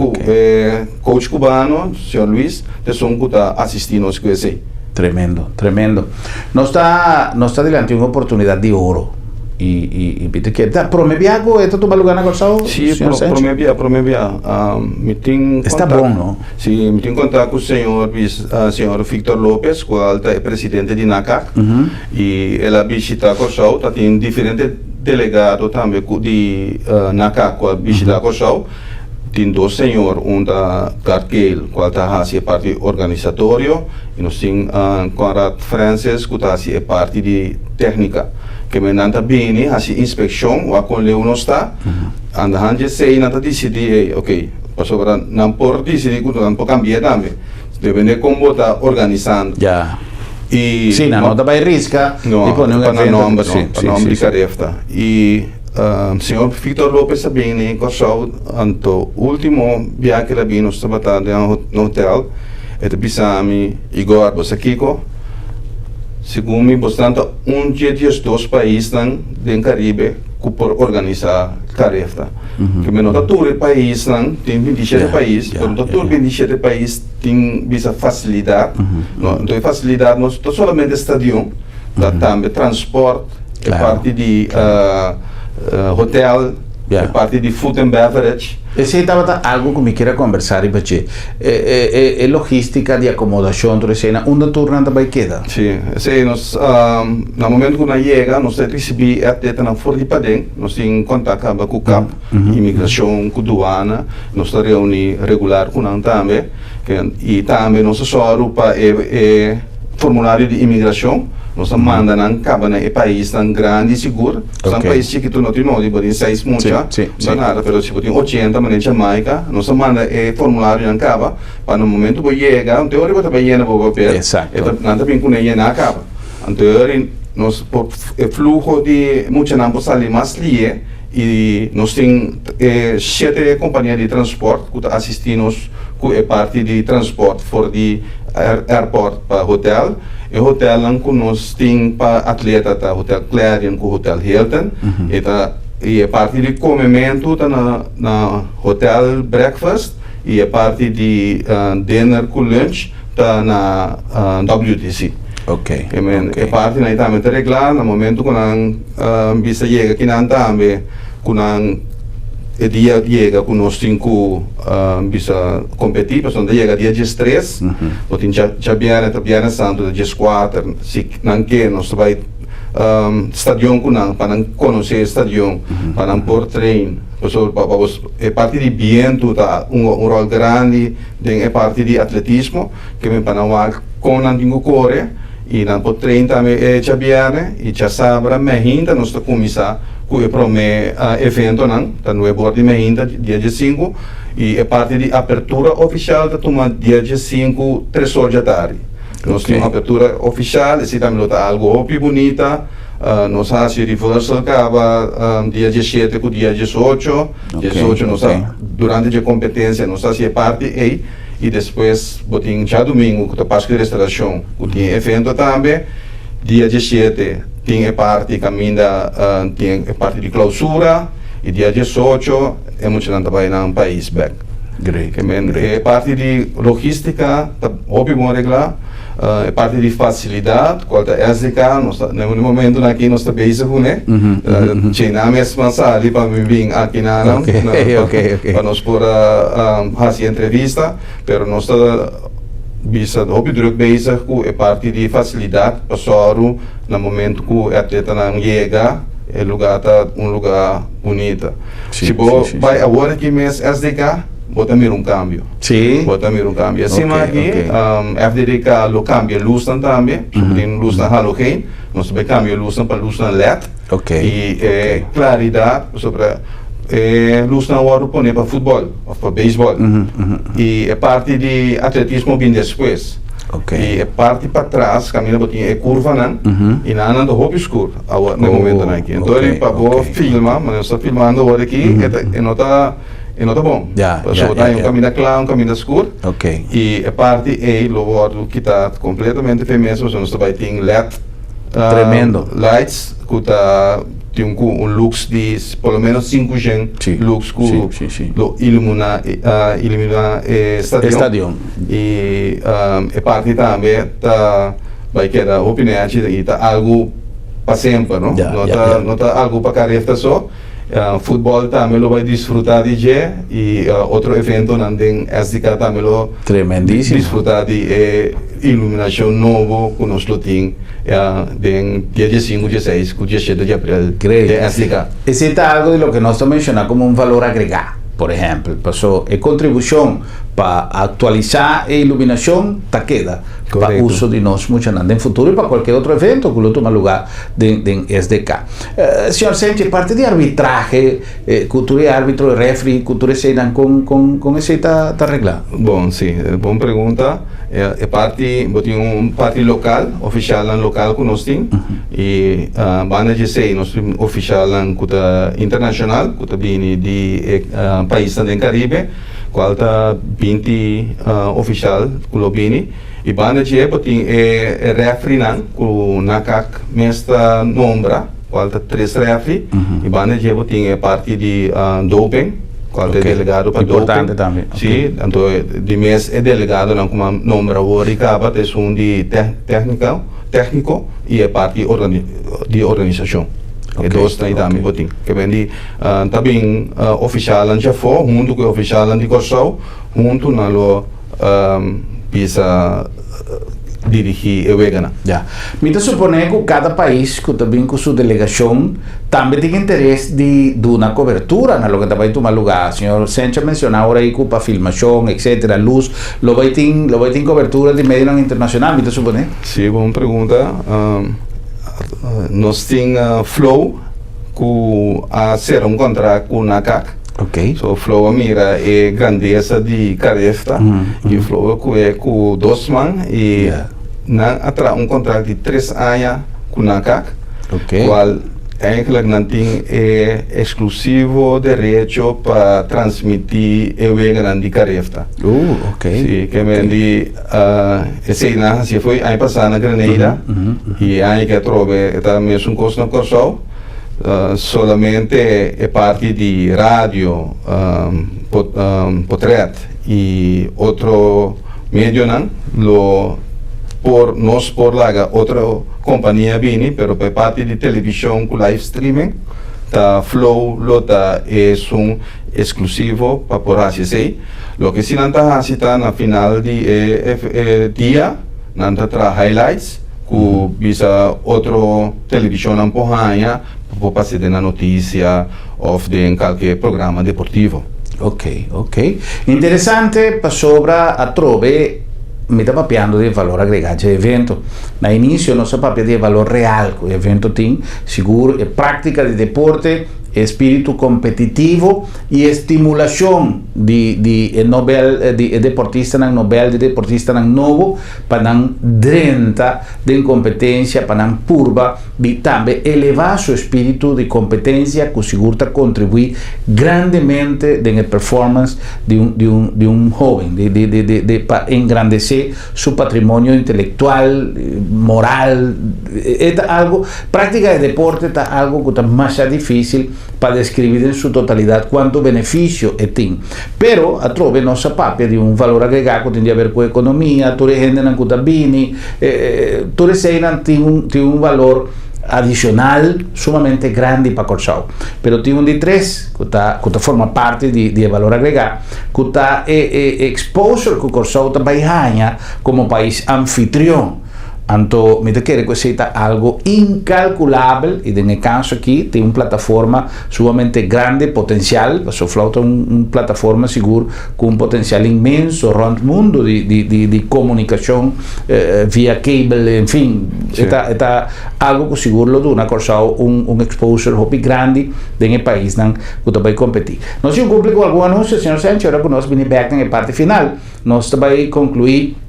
coach cubano, señor Luis, ta esun cu ta asisti nos cu esey. Tremendo, tremendo. Nos ta, nos ta dilanti un oportunidad di oro. Y, y, y mi ta kere, ta prome bia cu e ta tuma lugar na Curaçao, Sí, señor Sánchez? prome bia, prome bia. Mi tin Esta bon, no? Sí, mi tin contacto cu señor, señor Victor Lopez, cual ta e presidente di NACAC. I el a bishitá Kòrsou. Ta tin diferente delegado tambe ku di NACAC ku a bishitá Kòrsou. Tin dos señor, un ta Gart Gale kual ta hasi e parti organisatorio i nos tin Conrad Francis ku ta hasi e parti di téknika. Keme nan ta bini hasi inspekshon wak kon leu nos ta. Andahan dje esei nan ta disidí ei oke pasobra nan por disidí ku nan por kambi'é tambe. Depende kon bo ta organisando. I Sí, nan no ta bai riska no, di pone un pa nan evento. nomber Sí, no, pa sí, nomber sí, di sí. Carifta. I señor Victor Lopez a bini Kòrsou, anto último biaha ku el a bini nos tabata den un hotel, e ta bisa mi, Igor, bo sa kiko? Segun mi, bosnan ta un dje 12 paisnan den Caribe ku por organisá Carifta. Ke no ta tur e paisnan, tin 27 pais, pero no ta tur 27 pais tin bisa fasilidat. No, anto e fasilidat no ta solamente stadion, ta tambe transport, e parti di hotel, e parti di food and beverage. Esei tabata algu ku mi kier a kombersá riba dje. E logístika di akomodashon tur esei na unda tur nan ta bai keda? Sí, esei nos na momento ku nan yega nos ta risibí e atletanan for di paden. Nos tin kontak kaba ku kap, imigrashon, ku duana. Nos ta reuní regular ku nan tambe. I tambe nos ta sòru pa e formulario di imigrashon, nos ta manda nan kaba na e paisnan grandi sigur. Esnan pais chikitu no tin nodi, bo tin seis mucha, no ta nada, pero si bo tin 80 manera Jamaica, nos ta manda e formularionan kaba pa na momento bo yega, anto e ora bo ta bai yena bo papel, nan ta bin kuné yená kaba. Anto e ora nos por e fluho di muchanan por sali mas lié i nos tin e shete kompania di transport ku ta asistí nos ku e parti di transport for di airport pa hotel. E hotelnan ku nos tin pa atleta ta Hotel Clarion ku Hotel Hilton. E ta i e parti di komementu ta na na Hotel Breakfast i e parti di dinner ku lunch ta na WTC. Ok. E men e partinan ei tambe ta reglá na momento ku nan bisa yega kinan tambe ku nan e dia yega ku nos tin ku bisa kompetí pasobra nan ta yega dia 13, bo tin djabièrnè ta bièrnè santu ta 14, si nan ke nos ta bai stadion ku nan pa nan konosé e stadion pa nan por train pasobra pa bo e parti di bientu ta hunga un ròl grandi den e parti di atletismo ke men pa nan wak kon nan tin ku kore i nan por train tambe e djabièrnè i djasabra meinta nos ta kuminsá ku e promé eventonan ta nuebe or di meinta dia 15 i e parti di apertura ofishal ta tuma dia 15 3 or djatardi. Nos tin un apertura ofishal, esei tambe lo ta algu hopi bunita. Nos a hasi rehearsal kaba dia 17 ku dia 18. 18 nos a durante dje kompetensia nos a hasi e parti ei i despues bo tin djadumingu ku ta Pasku di Restaurashon ku tin e evento tambe. Dia 17 tin e parti kaminda tin e parti di klousura i dia 18 e muchanan ta bai nan pais bèk. Great, Ke men great. e parti di logístika ta hopi bon reglá, e parti di fasilidat kual ta SDK nos ta na e momentunan aki nos ta bezig kuné. China mes a sali pa mi bin aki na nan pa nos por a hasi entrevista, pero nos ta bisa hopi druk bezig ku e parti di fasilidat pa sòru na momentu ku e atletanan yega e lugá ta un lugá bunita. Si bo bai awor aki mes SDK, bo ta mira un kambio. Bo ta mira un kambio. Asina aki FDDK lo kambia lusnan tambe. So bo tin lusnan halogeen, nos ta bai kambia lusnan pa lusnan led. I e klaridat, pasobra e lusnan wòrdu pone pa futbòl òf pa beisbòl. I e parti di atletismo bin despues. I e parti patras kaminda bo tin e kurvanan, i nan nan ta hopi skur. Awor na e momentonan aki. Enton Ok, pa bo ok. filma, manera nos ta filmando awor aki, e ta e no ta e no ta bon. Pasobra bo ta haña un kaminda kla, un kaminda skur. I e parti ei lo wòrdu kitá kompletamente fe mes, pasobra nos ta bai tin led Tremendo. lights ku ta tin ku un lux di por lo menos 500 lux ku lo ilumina iluminá e stadion. E stadion. I e parti tambe ta bai keda hopi nechi i ta algu pa semper, no? No ta no ta algu pa Carifta so. Futbòl tambe lo bai disfrutá di dje i otro eventonan den SDK tambe lo Tremendísimo. disfrutá di e iluminashon nobo ku nos lo tin den dia 15, 16 ku 17 di aprel Great. den SDK. Esei ta algu di loke nos ta menshoná komo un valor agregá, por ehèmpel. Paso e kontribushon pa aktualisá e iluminashon ta keda pa uso di nos muchanan den futuro i pa kualke otro evento ku lo tuma lugá den den SDK. Señor Senchi, parti di arbitrahe ku tur e arbitro, e refri, ku tur eseinan kon kon kon esei ta ta reglá? Bon, si, bon pregunta. E parti, bo tin un parti lokal, ofishalnan lokal ku nos tin i banda di esei nos tin ofishalnan ku ta internashonal ku ta bini di e paisnan den Karibe. Cual ta 20 oficial cu lo bini. I banda dje bo tin e refrinan ku NACAC mes ta nombra, kual ta tres refri. I banda dje bo tin e parti di doping, kual ta e delegado pa doping. Importante tambe. Si, anto di mes e delegadonan ku a nombra awor i kaba ta esun di tèknika, tèkniko i e parti di organisashon. E dosnan ei tambe bo tin. Ke men di ta bin ofishalnan djafó huntu ku e ofishalnan di Kòrsou, huntu nan lo bisa dirigí e weganan. Ya. Mi ta suponé ku kada pais ku ta bin ku su delegashon tambe tin interes di duna kobertura na loke ta bai tuma lugá. Señor Sench a menshoná ora ei ku pa filmashon, etsetera, lus, lo bai tin lo bai tin kobertura di medionan internashonal, mi ta suponé. Sí, bon pregunta. Nos tin Flow ku a sera un kontrakt ku NACAC. Ok. So Flow a mira e grandesa di Carifta y Flow a cuhe cu dos man y nan a traha un contract di tres aña cu NACAC. Ok. Cual eigenlijk nan tin e exclusivo derecho pa transmiti e weganan di Carifta. Ok. Si, ke men di esey nan haci fo'i aña pasa na Grenada y e aña aki atrobe e ta mesun cos na Corsou. Solamente e parti di radio, potret y otro medionan lo por nos por laga otro compania bini, pero pa e parti di television cu live streaming ta Flow lo ta esun exclusivo pa por haci esey. Loke si nan ta haci ta na final di e dia nan ta traha highlights cu bisa otro televishonnan por haña pa por pasa den nan notisia òf den kalke programa deportivo. Ok, ok. Interesante pasobra atrobe mi ta papiando di e valor agregá dje evento. Na inicio nos a papia di e valor real ku e evento tin, sigur e práktika di deporte, e spiritu kompetitivo i e stimulashon di di e nobel di e deportistanan nobel, di deportistanan nobo pa nan drenta den kompetensia pa nan purba di tambe elevá su espíritu di kompetensia ku sigur ta kontribuí grandemente den e performance di un di un di un hóben di di di di di pa engrandesé su patrimonio intelektual, moral. E ta algu, práktika di deporte ta algu ku ta masha difísil pa deskribí den su totalidat kuantu benefisio e tin. Pero atrobe nos a papia di un valor agregá ku tin di haber ku ekonomia, tur e hendenan ku ta bini, tur eseinan tin un tin un valor adishonal sumamente grandi pa Kòrsou. Pero tin un di tres ku ta ku ta forma parti di di e valor agregá ku ta e e exposure ku Kòrsou ta bai haña komo pais anfitrion. Anto mi ta kere ku esei ta algo inkalkulabel i den e kaso aki tin un plataforma sumamente grandi, potensial, pasobra Flow ta un plataforma sigur ku un potensial inmenso rònt mundu di di di di komunikashon via kabel, en fin, e ta e ta algo ku sigur lo duna Kòrsou un un exposure hopi grandi den e paisnan ku ta bai kompetí. Nos tin kumpli ku algun anunsio, señor Senchi, ora ku nos bini bèk den e parti final. Nos ta bai conclui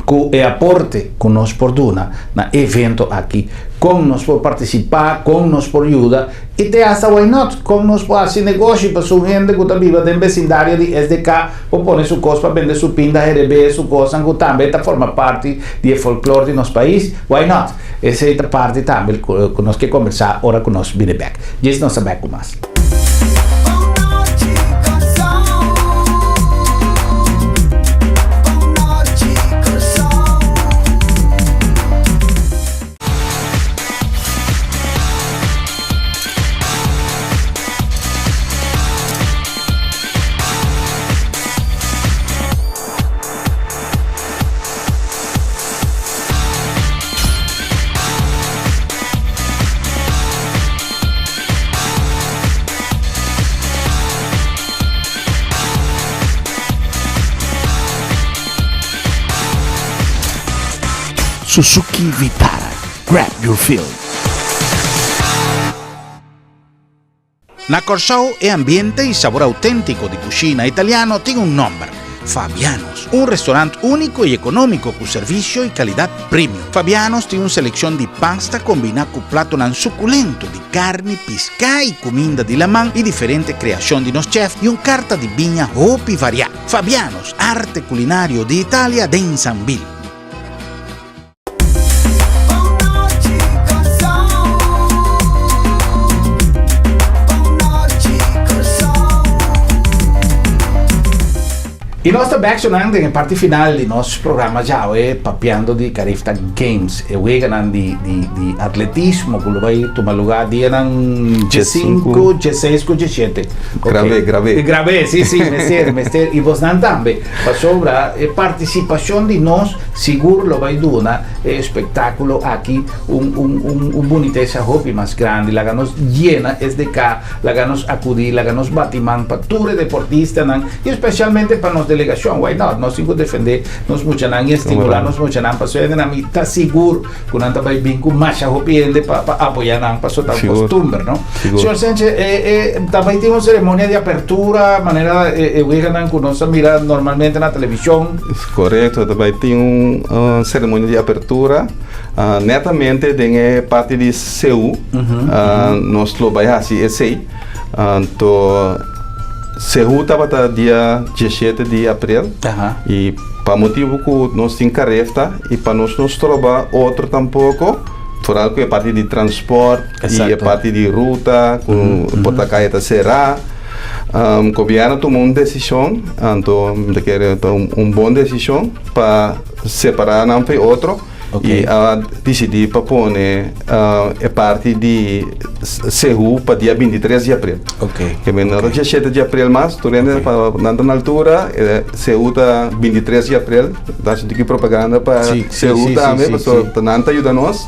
cu e aporte cu nos por duna na e evento aki, con nos por participa, con nos por yuda y te hasta why not, con nos por haci negoshi pasobra un hende cu ta biba den becindario di SDK por pone su cos pa bende su pinda herebe, su cosnan cu tambe ta forma parti di e folklor di nos pais, why not? Esey ta parti tambe cu nos ke combersa ora cu nos bini bek. Djis nos ta bek cu mas. Suzuki Vitara, grab your feel. Na Kòrsou e ambiente i sabor auténtiko di kushina italiano tin un nòmber, Fabiano's, un restorant úniko i ekonómiko ku servisio i kalidat premium. Fabiano's tin un selekshon di pasta kombiná ku platonan sukulento di karni, piská i kuminda di laman i diferente kreashon di nos chèf i un karta di biña hopi variá. Fabiano's, arte kulinario di Italia den Sambil. I nos ta bèk sonan den e parti final di nos programa djawe papiando di Carifta Games, e weganan di di di atletismo ku lo bai tuma lugá dianan diesinku, dieseis ku diesshete. Grab'é, grab'é. Grab'é, si, si, mester, mester. I bosnan tambe, pasobra e partisipashon di nos sigur lo bai duna e espektákulo aki un un un un bunitesa hopi mas grandi. Laga nos yena SDK. Laga nos akudí, laga nos bati man pa tur e deportistanan i espesialmente pa nos delegashon. Why not? Nos tin ku defendé nos muchanan i estimulá nos muchanan pasobra hende nan mi ta sigur ku nan ta bai bin ku masha hopi hende pa pa apoyá nan pasobra ta un kostumber, no? Señor Senche, e e ta bai tin un seremonia di apertura manera e e weganan ku nos ta mira normalmente na televishon? Korekto, ta bai tin un seremonia di apertura netamente den e parti di. Seú, nos lo bai hasi esei. Anto Seú tabata dia diesshete di aprel i pa motibu ku nos tin karefta i pa nos no stroba otro tampoko, foral ku e parti di transport i e parti di ruta ku por ta kaya ta será, gobièrnu tuma un desishon, anto mi ta kere ta un bon desishon pa separá nan for otro. I a disidí pa pone e parti di Sehu pa dia 23 di april. Ke men no ta 17 di april mas, tur hende pa nan ta na altura, Sehu ta 23 di april. Ta hasi un tiki propaganda pa Sehu tambe, pasobra ta nan ta yuda nos.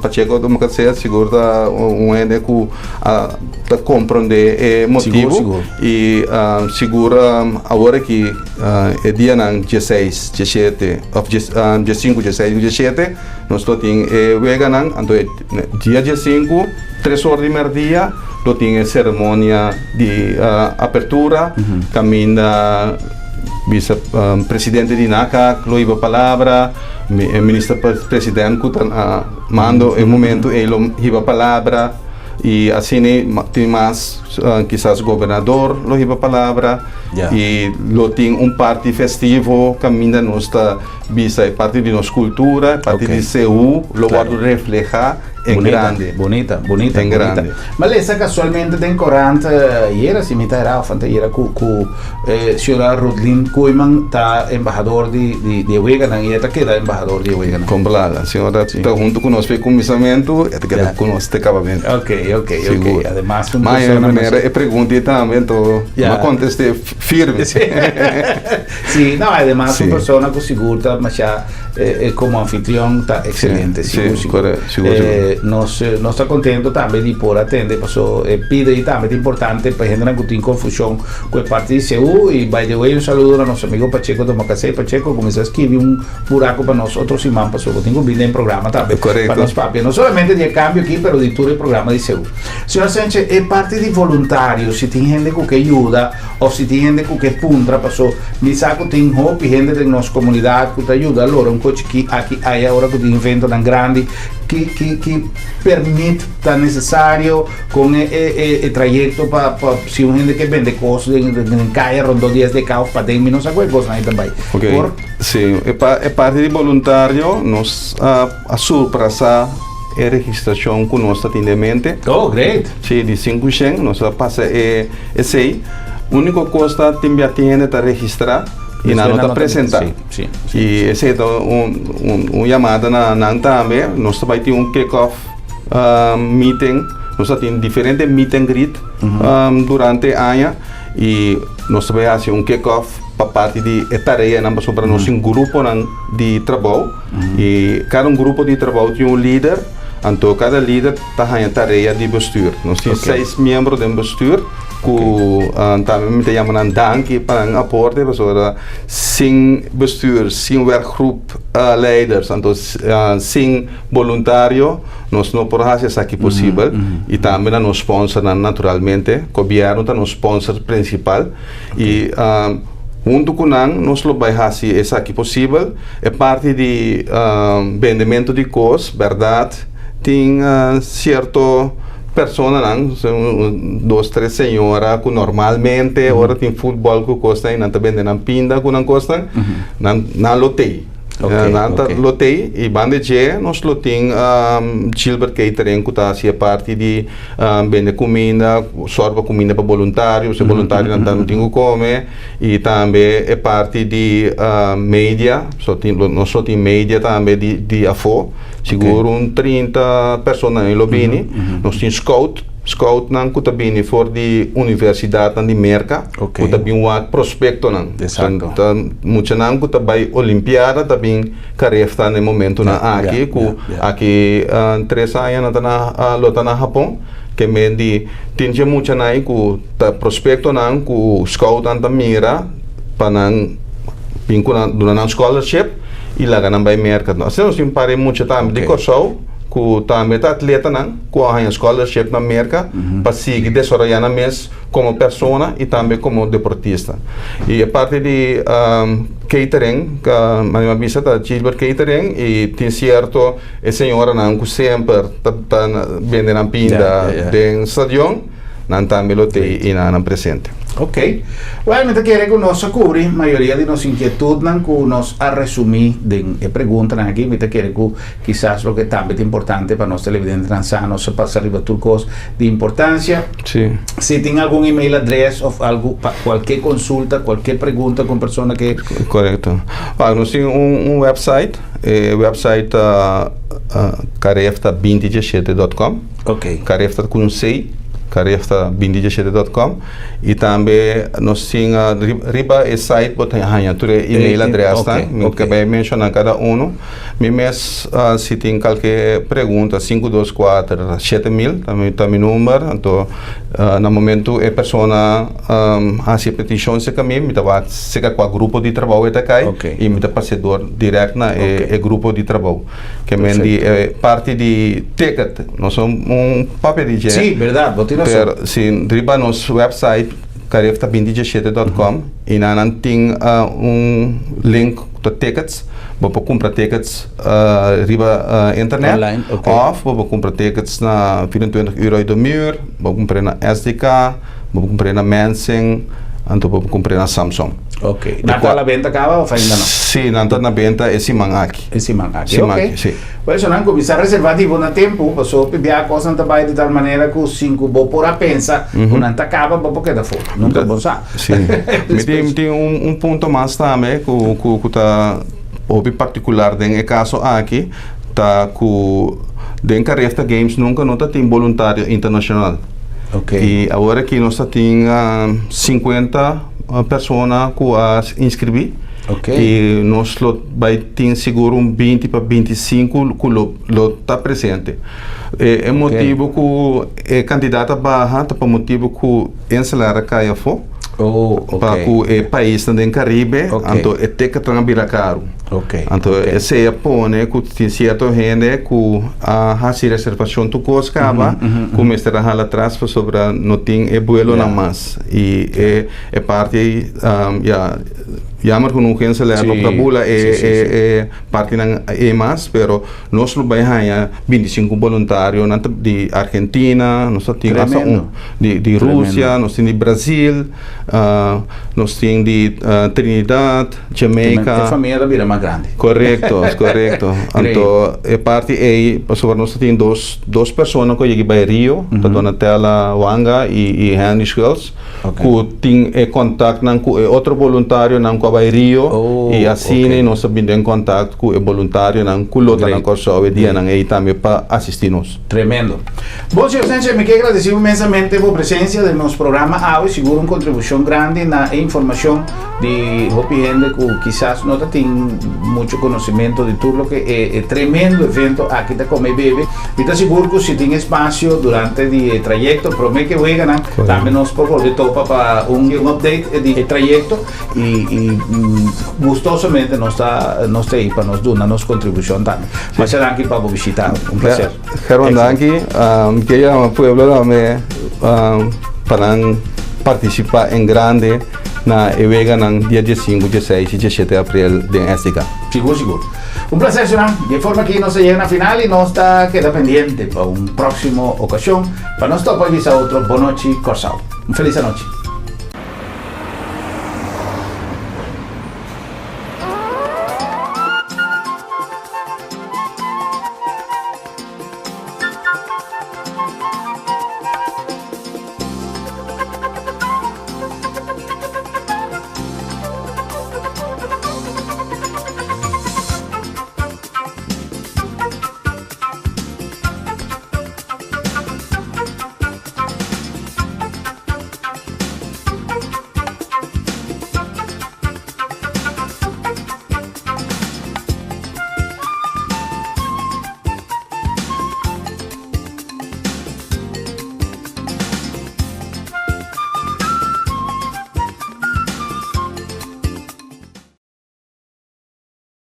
Pacheco Domocatsea sigur ta un hende ku a ta komprondé e motibu i sigur awor aki E dianan dieseis, diesshete òf diesinku, dieseis ku diesshete nos lo tin e weganan. Anto e dia diesinku, tres or di mèrdia, lo tin e seremonia di apertura kaminda bisa presidente di NACAC lo hiba palabra, e minister president ku ta na mando e momento ei lo hiba palabra i asina tin mas kisas gobernador lo hiba palabra. I lo tin un parti festivo kaminda nos ta bisa e parti di nos kultura, e parti di Seú lo wòrdu reflehá en grande. Bunita, bunita, En bunita. grande. Ma lesa kasualmente den korant ayera, si mi ta era òf anteayera, ku ku señora Rudlin Koeiman ta embahador di di di e weganan i e ta keda embahador di e weganan. Komplala. Señora ta huntu ku nos pa e kuminsamentu, e ta keda ku nos te kabamentu. Ok, ok, ok. Sigur. Ademas un Ma e persona manera e pregunta ei tambe, anto Ya. Ma contesté firme. Sí, no, ademas Sí. un persona cu sigur ta masha eh, eh, como anfitrión ta excelente, Sí, sigur, sí, sigur. correcto, sigur, Eh, nos, eh, nos ta contento tambe di por atende, paso eh, pide y tambe ta importante pa hendenan cu tin confusión cu e parti di CU. Y by the way, un saludo na nos amigo Pacheco Tomacasey. Pacheco, cuminsa escribi un buraco pa nos otro siman, paso bo tin cu bini den programa tambe. Correcto. Pa nos papia, no solamente di e cambio aki, pero di tur e programa di CU. Señor Sánchez, e parti di voluntario, si tin hende ku ke yuda òf si tin hende ku ke puntra, paso mi sa ku tin hopi hende den nos komunidat ku ta yuda lora un kochi ki aki aya ora ku tin eventonan grandi, ki ki ki permit ta nesesario, kon e e e e trayekto pa pa si un hende ke bende kos den den kaya rondó di SDK òf paden, mi no sa ku e kosnan ei ta bai. Ok, Por? si, e pa e parti di boluntario nos a a surprasá. E registrashon ku nos ta tin den mente. Oh, great! Sí, di 500, nos a pasa e esei. Úniko kos ta tin bia tin hende ta registrá i nan no ta presentá. Sí, sí, sí. I esei ta un un un yamada na nan tambe. Nos ta bai tin un kick-off meeting. Nos ta tin diferente meet and greet durante e aña i nos ta bai hasi un kick-off pa parti di e tareanan pasobra nos tin gruponan di trabou. I kada un grupo di trabou tin un lider, anto kada lider ta haña tarea di bestuur. Nos tin seis miembro den bestuur ku tambe mi ta yama nan danki pa nan aporte pasobra sin bestuur, sin werkgroep leiders, anto sin boluntario nos no por hasi esaki posibel. I tambe na nos sponsornan naturalmente. Gobièrnu ta nos sponsor prinsipal i huntu ku nan nos lo bai hasi esaki posibel. E parti di bendementu di kos, bèrdat, tin sierto personanan, dos, tres señora ku normalmente ora tin futbòl ku kosnan i nan ta bende nan pinda ku nan kosnan, nan nan lo tei. Nan ta lo tei i banda dje nos lo tin Gilbert Catering ku ta hasi e parti di bende kuminda, sòrg pa kuminda pa boluntario, si boluntarionan ta tin ku kome i tambe e parti di media, so tin nos lo tin media tambe di afó, sigur un 30 persona lo bini. Nos tin scout. Scoutnan ku ta bini for di universidatnan di Merka ku ta bin wak prospektonan. Ta muchanan ku ta bai olimpiada ta bin Carifta na e momentunan aki ku aki tres aña nan ta na lo ta na Hapon. Ke men di tin dje muchanan ei ku ta prospektonan ku scoutnan ta mira pa nan bin ku nan duna nan scholarship i laga nan bai Merka. Asina nos tin un par di mucha tambe di Kòrsou ku tambe ta atletanan. Ku a haña scholarship na Merka pa sigui desaroyá nan mes komo persona i tambe komo deportista. I e parti di catering, manera mi a bisa ta Gilbert Catering i tin sierto e señoranan ku semper ta bende nan pinda den stadion, nan tambe lo tei i nan presente. Ok. Well, mi ta kere ku nos a kubri mayoria di nos inkietudnan ku nos a resumí den e preguntanan aki. Mi ta kere ku Kisas loke tambe ta importante pa nos televidentenan sa, nos a pasa riba tur kos di importansia. Sí. Si tin algun email adres of algu pa kualke konsulta, kualke pregunta ku un persona ke. Korekto. Wak, nos tin un un website, e website ta carefta binti diesshete dot com. Ok. Carefta ku un C, carefta binti diesshete dot com. I tambe nos tin riba e site bo ta haña tur e email adresnan. Mi ta bai menshoná kada unu. Mi mes si tin kalke pregunta 524 7000 ta mi ta mi number anto na momento e persona hasi e petishon serka mi mi ta wak serka kua grupo di trabou e ta kai i mi ta pas'é dor dirèkt na e grupo di trabou. Ke men di e parti di ticket nos un papia di dje. Sí, berdad, bo tin rason. Pero si riba nos website carefta binti diesshete dot com i nan nan tin un link ku ta tickets. Bo por kumpra tickets riba internet. Online, ok. Of bo por kumpra tickets na 24 uur uit de muur, bo por kumpr'é na SDK, bo por kumpr'é na Mensing, anto bo por kumpr'é na Samsung. Ok. Nan ta a la benta kaba of ainda no? Sí, nan ta na benta e siman aki. E siman aki, Siman ok. aki, sí. Bueno, so nan kuminsá reservá di bo na tempu, pasobra hopi bia kosnan ta bai di tal manera ku sin ku bo por a pensa ku nan ta kaba, bo por keda afó. Nunka bo sa. Sí. Mi tin, mi tin un, un punto mas tambe ku, ku, ku ta hopi partikular den e kaso aki, ta ku den Carifta Games nunka no ta tin boluntario internashonal. Ok. I awor aki nos ta tin 50 persona ku a inskribí. Ok. I nos lo bai tin sigur un 20 pa 25 ku lo, lo ta presente. E, e motibu ku e kantidat a baha ta pa motibu ku Enselar a kai afó Oh, ok. pa ku e paisnan den Karibe, Ok. anto e ticketnan a bira karu. Ok, Anto ok. esei a pone ku tin sierto hende ku a hasi reservashon tur kos kaba, ku mester a hala atras pasobra no tin e buelonan Ya. mas. I e e parti ei, ya, jammer genoeg Enselar no Sí, ta bula e sí, sí, e sí. e partinan ei mas, pero Nos lo bai haña 25 boluntarionan di Argentina, nos ta tin hasta un di di Rusia, nos tin di Brasil, nos tin di Trinidad, Jamaica. E famia ta bira mas grandi. Korekto, korekto. Anto e parti ei, pasobra nos ta tin dos dos persona ku a yega bai Rio, ta Donatella Wanga i i Henry Schultz. Ku tin e kontaktnan ku e otro boluntarionan ku a bai Rio i asina nos a bini den kontakt ku e boluntarionan ku lo ta na Kòrsou e dianan ei tambe pa asistí nos. Tremendo. Bon, señor Sánchez, mi ke gradesí inmensamente bo presensia den nos programa awe. Sigur un kontribushon grandi na e informashon di hopi hende ku kisas no ta tin mucho konosementu di tur loke e tremendo evento aki ta kome i bebe. Mi ta sigur ku si tin espasio durante di e trayekto promé ku e weganan, tambe nos por bolbe topa pa un update di e trayekto i i gustosamente nos ta nos ta ei pa nos duna nos kontribushon tambe. Masha danki pa bo bishita. Un plaser. Herman danki. Mi ke yama pueblo tambe pa nan partisipá en grande na e weganan dia diesinku, dieseis i diesshete aprel den SDK. Sigur sigur. Un placer Sunan. Di e forma aki nos a yega na final i nos ta keda pendiente pa un próximo ocasion pa nos topa i bisa otro bonochi Kòrsou. Un felis anochi.